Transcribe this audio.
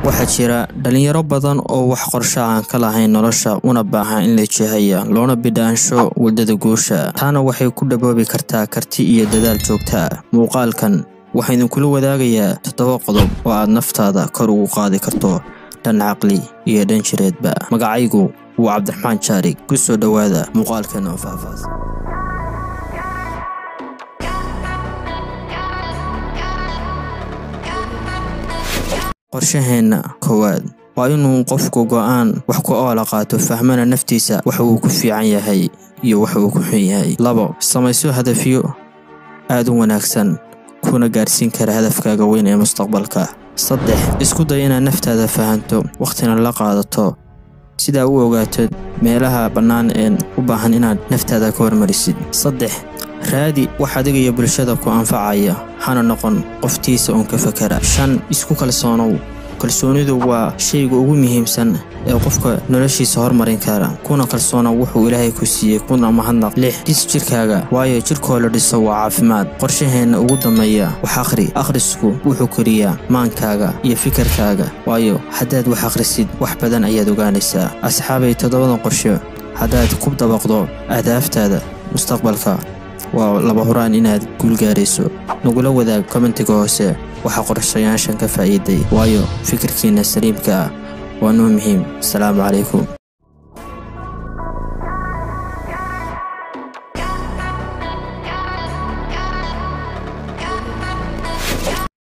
Waxaa jira dhalinyaro badan oo wax qorshe aan ka lahayn nolosha, una baahan in la jihaya loona bidhaansho waddada guusha. Taana waxay ku dhaboobi kartaa karti iyo dadaal joogto ah. Muuqaalkan waxaa idinkula wadaagayaa 7 qodob oo aad naftaada kor ugu qaadi karto dhan caqli iyo dhan jireedba. Magacaygu waa Cabdiraxmaan Jaarig. Ku soo dhowaada muuqaalkan oo faahfaahsan. Qorshaheenna koowaad waa inuu qofku go'aan wax ku oola qaato, fahmana naftiisa waxa uu ku fiican yahay iyo waxa uu ku xun yahay. 2, samayso hadafyo aad u wanaagsan kuna gaarsiin kara hadafkaaga weyn ee mustaqbalka. 3, isku day inaad naftaada fahanto, waqtina la qaadato, sidaa u ogaato meelaha bannaan ee u baahan inaad naftaada ka hormarisid. 3, raadi wax adiga iyo bulshada ku anfacaya, hana noqon qoftiisa uun ka fakara. 5, isku kalsoonow. Kalsoonidu waa shayga ugu muhiimsan ee qofka noloshiisa hormarin kara, kuna kalsoonow wuxuu Ilaahay ku siiyey, kuna mahadnaq. 6, dhis jirkaaga, waayo jirkoo la dhiso waa caafimaad. Qorshaheenna ugu dambeeya, wax akhri. Akhrisku wuxuu koriyaa maankaaga iyo fikirkaaga, waayo haddaad wax akhrisid wax badan ayaad ogaanaysaa. Asxaabay, 7dan qorshe haddaad ku dabaqdo ahdaaftaada mustaqbalka, waa laba huraan inaad guul gaarayso. Nagula wadaag kommentiga hoose waxaa qorshayaashan ka faa'iiday, waayo fikirkiina saliimka ah waa noo muhiim. Asalaamu calaykum.